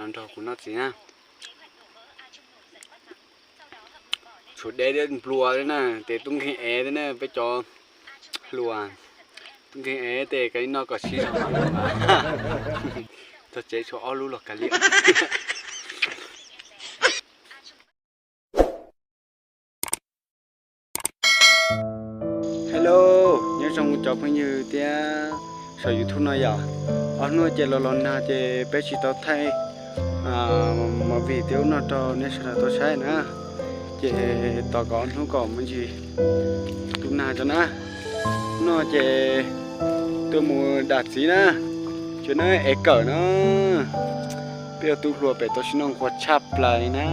Nrog kuv noj txiv na. Tshuav deb thiab nplua thiab na, ces tub nkeeg ev thiab na peb cov hluas. Tub nkeeg ev ces kav liam noj kom sib zog. Txog tsev tshuav ob lub los kav liam. Hello, nyob zoo cov phooj ywg thiab saum YouTube no yom. Ob hnub ces los los nag ces peb tsis tau thaij movie thiab ub no rau nej sawv daws tau saib na. Ces tos kom ob hnub kom me ntsis tu nag tso na. Hnub no ces tuaj mus dam txiv na, tsis na ev kawm na. Peb ua tub hluas pem tau sim noj nquag tshaj plaws li na.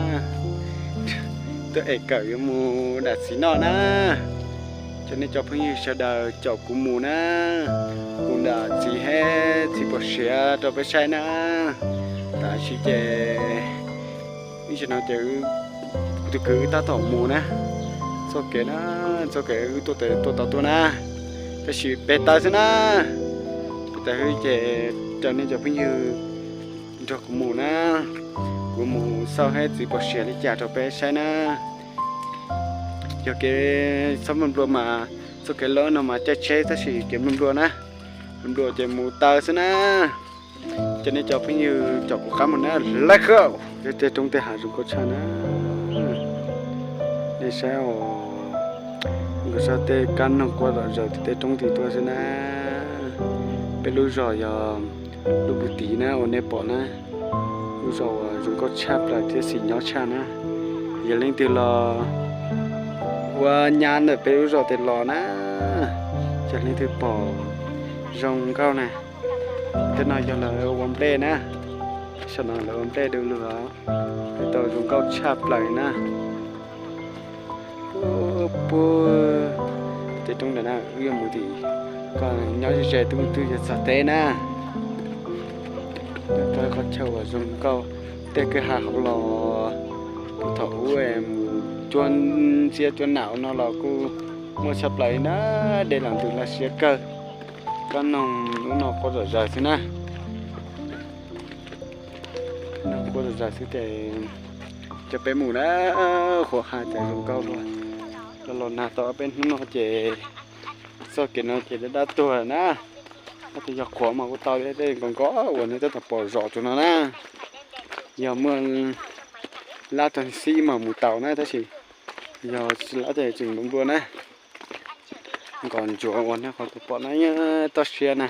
Tuaj ev kawm yuav mus dam txiv noj na. Cov nej cov phooj ywg sawv daws caum kuv mus na, mus dam txiv thiab txiv pom siav rau peb saib na. Tam sim ces ib zaug no ces kuv tus kwv wb tab tom mus na, txoj kev na, txoj kev wb tuaj tau tuaj na, tab sis pes taw xwb na. Pes taw xwb ces cov nej cov phooj ywg nrog kuv mus na, kuv mus xauj thiab txiv pom siav li cas rau peb saib na. Yog kev txhob nplua nplua mas txoj kev loj no mas caij tsheb tab sis kev nplua nplua na, nplua nplua ces mus taw xwb na. Cov nej cov phooj ywg caum kuv qab mus na, laj kawg tej roob tej hav zoo nkauj tshaj na. Nej saib os, nkawd saib tej kab noog quaj zom zaws tim tej roob tim tuaj xwb na. Peb lub zos yog lub puv tid na uas nej pom na, lub zos uas zoo nkauj tshaj plaws thiab xis nyob tshaj na. Yog leej twg los ua nyab ntawm peb lub zos tes los na, yog leej twg pom zoo nkauj na. Tej no yog lawv ua nplej na, saum no lawv ua nplej du lug os, peb tau zoo nkauj tshaj plaws na. Puag tej roob ntawd na wb yuav mus tim, koj nyob ze ze twb mus twb yuav txog teb na. Qhov chaw uas zoo nkauj, tej kwj ha hauv los puag thaum ub mus cuab ntxiab cuab nam ua no los kuj muaj tshaj plaws li na, dej los ntws los siab kawg. Kab noog lub no quaj zom zaws xwb na. Kab noog quaj zom zaws xwb ces coj peb mus na, qhov ha cas zoo nkauj luaj. Los los nag tau ob peb hnub no ces txoj kev no ces dab dab tuag na. Tab sis yog qhuav mas kuj tau thiab, tej nkos nkos uas nej tab tom pom zom rau no na. Yog muaj lab tag xib mas mus tau na, tab sis yog tsis lab ces tseem nplua nplua na. Nkos ntsuav uas nej qhov kuv pom na, toj siab na.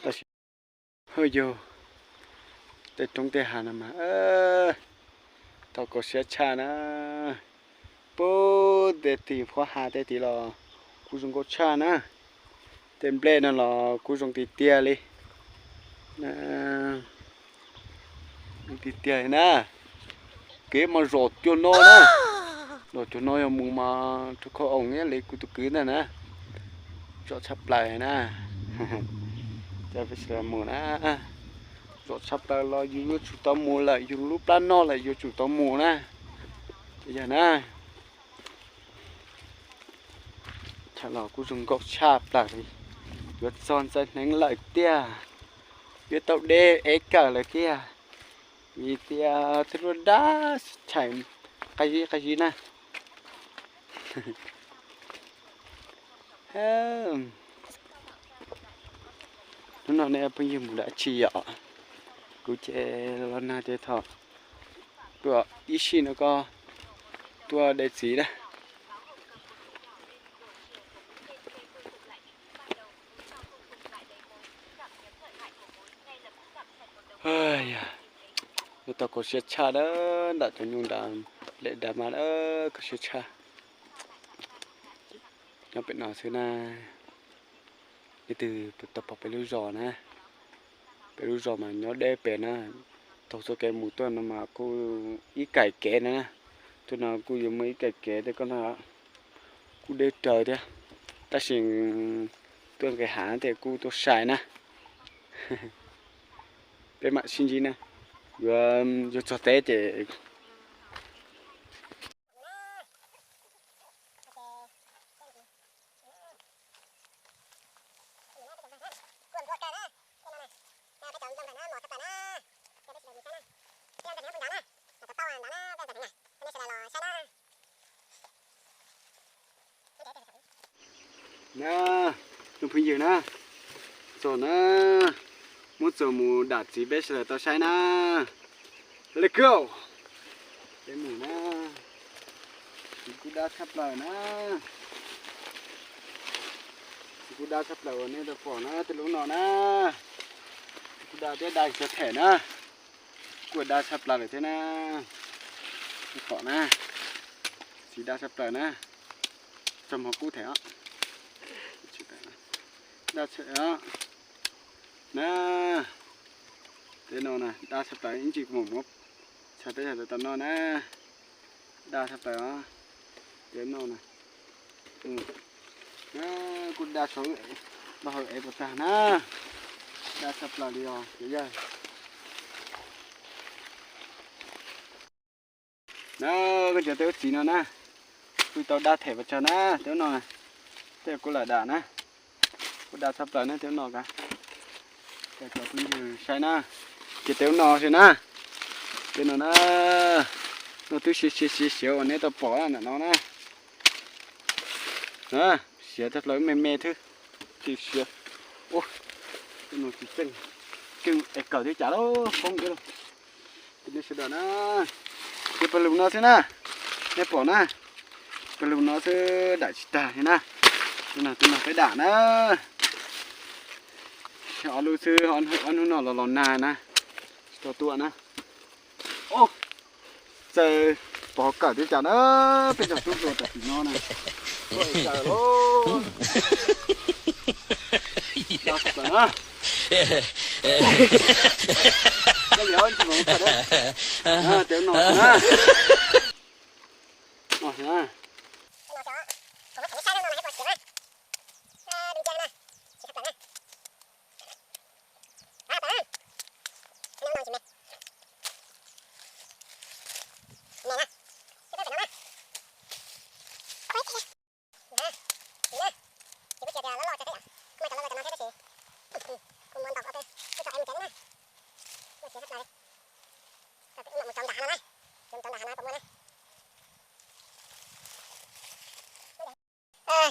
Tab sis hwj yug, tej roob tej hav no mas tau kho siab tshaj na. Puag tej tim qhov hav tej tid los kuj zoo nkauj tshaj na. Tej nplej no los kuj zoo tiag tiag li. Tiag tiag li na. Kev mas zom cuag no na. Zom cuag no yog mus mas rau khau oos li kuv tus kwv ntag na. Zom tshaj plaws na. Coj peb sawv daws mus na. Zom tshaj plaws los yus yuav tsum tau mus lawm, yus lub plab noj lawm yuav tsum tau mus na. Ces yog na, chaw los kuj zoo nkauj tshaj plaws li. Yuav txog ntxaij hneev lawm tiag, yuav tau de ev kawm lawm tiag. Vim tias tej lub dab tshais qab zib qab zib na. Hnub no nej phooj ywg mus dab tsi yom? Kuv ces los nag ces thaum tuaj ib sij no koj tuaj de txiv na. Yuav tau kho siab tshaj na, nram cov nyuj nram lem nram mas na, kho siab tshaj. Nyob pem no xwb na, leej twg tau pom peb lub zos na, peb lub zos mas nyob deb pem na. Taug txoj kev mus tuaj no mas kuj ib kaim kev na, tuaj no kuj yuav muaj ib kaim kev tej koj no kuj deb raws thiab, tab sis tuaj nqis hav tej kuj tuaj sai na. Peb mam sib ntsib na, yuav, yuav txog teb ces Tus phooj ywg na, txog na, muab txuas mus dam txiv peb sawv daws tau saib na. Let's go. Peb mus na. Txiv kuj dab tshaj plaws na. Txiv kuj dab tshaj plaws uas nej tau pom na, tej lub no na. Txiv kuj dab thiab dab tsis tau them na. Kuj dab tshaj plaws lawm thiab na. Nej pom na. Txiv dab tshaj plaws na. Txog hmo kub them os. Dab tshaj na. Tej no na dab tshaj plaws ib ntsis kuv mam muab txhais peb sawv daws tau noj na. Dab tshaj plaws os. Tej no na. Kuj dab saud, dab hau ev puas tag na. Dab tshaj plaws li os cov yawg. Na, koj cov tej ub txiv no na, kuj tau dab them pes tsawg na, tej ub no, tej kuj lam dam na, kuj dab tshaj plaws na tej ub no ka. Cov phooj ywg saib na, ces tej ub no xwb na, tej no na, no twb siav siav siav siav uas nej tau pom ntawm no na. Siav tag plaws me me thiab, tsis siav. Ub, tej no tsis tseej, keej es kawm thiab cas lub poob ib lub. Ces nej sawv daws na, ces pawg lug no xwb na, nej pom na, pawg lug no xwb dam tsis tag li na. Tus no tus no peb dam na, ob lub xwb, ob hnub no los los nag na, tsis tau tuaj na. Txawm pov kawm thiab cas na, peb cov tub hluas tam sim no na, tuaj es kawm lawm. Dab tshaj plaws na. Cov yawg ib ntsis mam mus txhais na, tej no xwb na, no xwb na.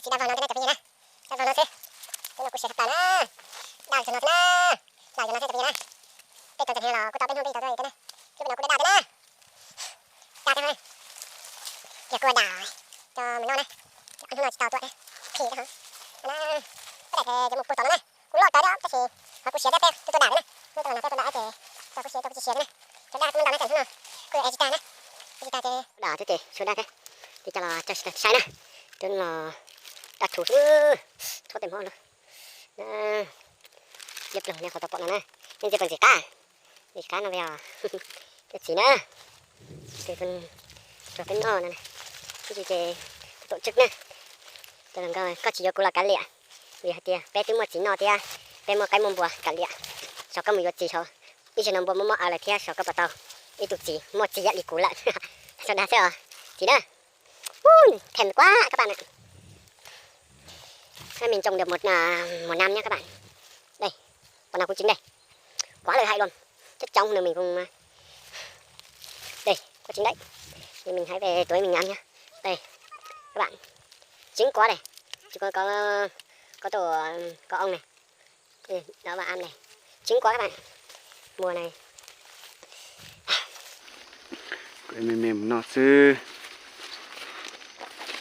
Txiv dab vog no na, cov phooj ywg na, dab vog no xwb, tej no kuj siav tag plaws na, dab tag no xwb na, dab tag no xwb cov phooj ywg na, peb tau txog no los kuj tau peb hnub peb tau txog na, hnub no kuj dab dab thiab na, dab thiab na, ces kuj dam cov mus no na, ob hnub no tsis tau tuaj thiab, phim thiab hov, na, kuj dam cov mus puag tom no na. Kuv loj tawv thiab tab sis qhov kuv siav thiab peb tuaj tuaj dam na, hnub tau los no peb tuaj dam ces tau kuv siav tau kuv tsis siav thiab na, cov dab kuj muaj ntau na ces hnub no kuj ev tsis tag na, ev tsis tag ces dam thiab ces tshuav dab thiab, ces coj los coj tsis tag saib na, twb los dab thuv xwb, tshuav tej hmo lawm. Liab ploog nej qhov tau pom no na, nej ntsia pes ntxim qab, ntxim qab no yog cov txiv na, tuaj peb noj no, ib tsis ces tuaj tom tswb na, cov hluas nkauj koj tsis yuav kuv los kav liam, vim hais tias peb twb muaj txiv noj thiab, peb muaj qaib muaj npua kav liam, xyov koj mus yuav txiv xyov, ib zaug no npua muaj mob aws lawm thiab xyov koj puas tau ib tug txiv muaj txiv ib yam li kuv lawm, xyov dag xwb os, txiv na. Ub, thèm quá các bạn ạ. Mình trồng được một à, một năm nhé các bạn. Đây, quả nào cũng chín đây. Quá lợi hại luôn. Chất chống nè mình cũng đây, có chín đấy. Thì mình hái về tưới mình ăn nhé. Đây, các bạn. Chín quá đây. Chỉ có có có tổ có ông này. Đó và ăn này. Chín quá các bạn. Mùa này. Kuv ev me me mus noj xwb,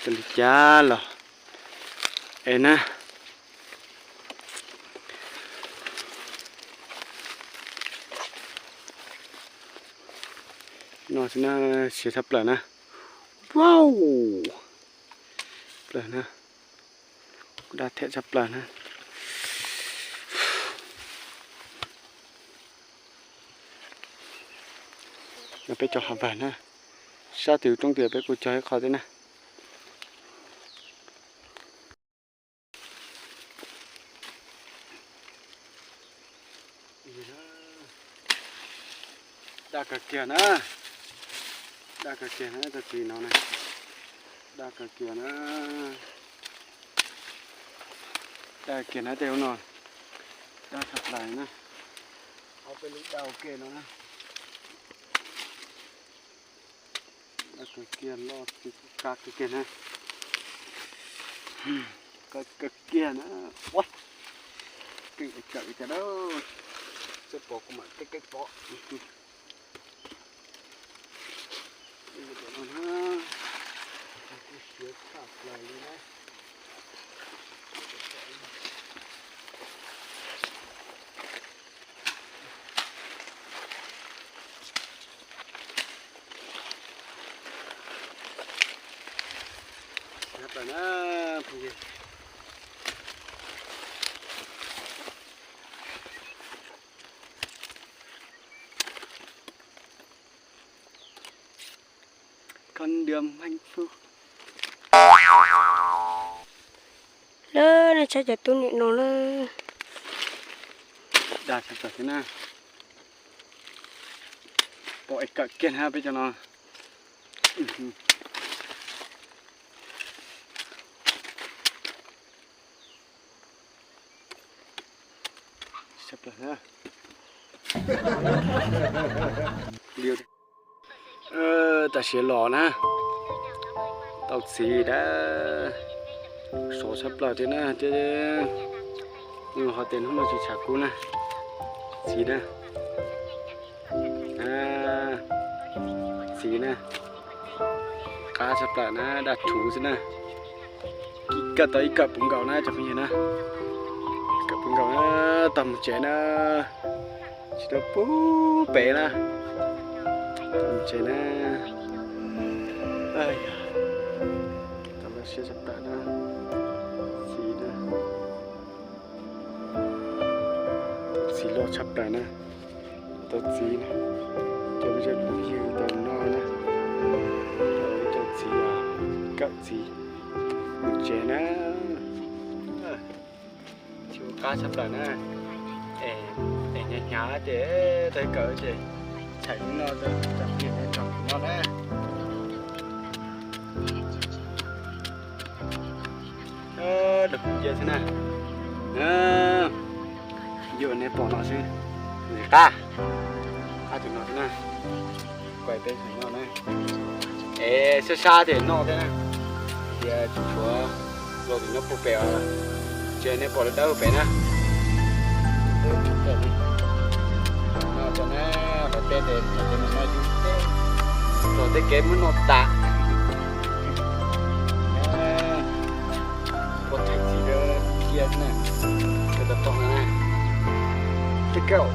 ua li cas los ev na. Noj xwb na, siav tshaj plaws na. Wow, plaws na, kuj dab thiab tshaj plaws na. Peb cog hav vag na, sab tim roob tim peb kuj cog ib qho thiab na. Daj kawg kiag na, daj kawg kiag na, tag kis no na, daj kawg kiag na, daj kawg kiag na, tej lub no daj tshaj plaws na, ob peb lub daj ua ke no na. Daj kawg kiag, loj kawg kiag na. Kawg kiag na. Ua, keej kawm cas na. Txawj pom kuv mam keej keej pom. Kuj siav tshaj plaws li na. Siav plaws na. Con đường hạnh phúc. Lawv nej saib cov tub nim no lawm. Dag tshaj plaws thiab na. Pom es kawm kiag na peb cov no. Tam sim los na, tau txiv dab, sov tshaj plaws thiab na, thiab ho tias hnub no tsis tshav kub na, txiv na, txiv na, qab tshaj plaws na, dab thuv xwb na. Ib kawm tau ib kawm puv nkaus na cov phooj ywg na, ib kawm puv nkaus na, tau mus tsev na, tsis tau pub pem na, tau mus tsev na. Tau lub siab tshaj plaws na, txiv na, txiv loj tshaj plaws na, tau txiv na, cov phooj ywg tau noj na, tau txiv, kawm txiv mus tsev na. Tsis ua qab tshaj plaws na. Es hnyav hnyav ces tau kawm ces txhais lub no rau cov phooj ywg tau noj na. Lub cia xwb na. Yuav nej pom no xwb. Qab, qab tus no xwb na. Kuaj peb noj na. Es sab sab thiaj noj thiab na. Tias tsis tshuav los tus nyob puag pem os. Ces nej pom lawv dawb puag pem na. Noj tso na, qhov tej tes, qhov tej no noj yus tej, qhov tej kev muab noj tas. Puag thaim txiv cia na, kawm tom tom no na. Tej kawm.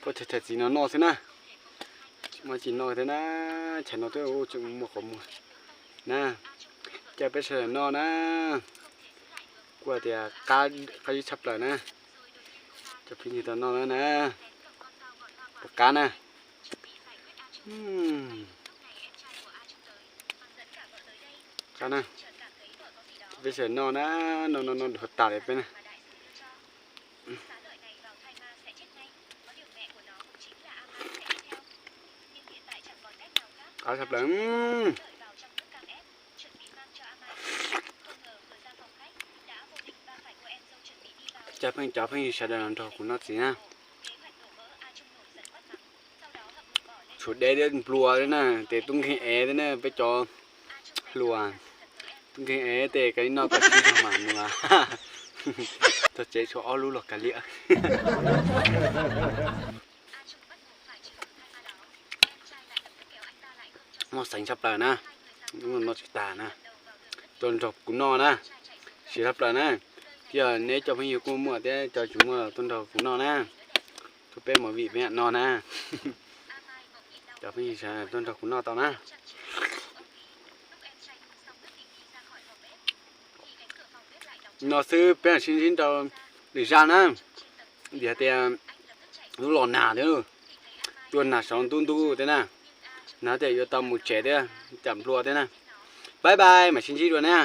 Puag thaim txiv no noj xwb na. Tsis muaj tsis noj thiab na, chaw no twb tseem muaj qhov muag na. Coj peb sawv daws noj na. Kuj tias qab ib tshaj plaws na. Cov phooj ywg tau noj na. Puas qab na? Qab na. Peb sawv daws noj na, noj noj noj dhuav tas li peb na. Qab tshaj plaws. Cov phooj, cov phooj ywg sawv daws los nrog kuv noj txiv na. Tshuav deb thiab nplua thiab na, tes tub nkeeg ev thiab na peb cov hluas. Tub nkeeg ev tes kav liam noj kom sib zog mam mus. Txog tsev tshuav ob lub los kav liam. Noj xeev tshaj plaws na, no tsis tas na, tuaj nrog kuv noj na, siv tshaj plaws na. Thiab neb cov phooj ywg kuj muaj thiab cov tsis muaj tuaj nrog kuv noj na. Thov peb movie peb mam noj na. Cov phooj ywg tuaj nrog kuv noj tau na. No xwb peb mam sib ntsib rau lwm zaj na. Vim hais tias lub los nag thiab, tuaj nag saum ntuj ntuj thiab na. Nag tias yuav tau mus tsev thiab, cam nplua thiab na. Bye bye, mam sib ntsib dua na.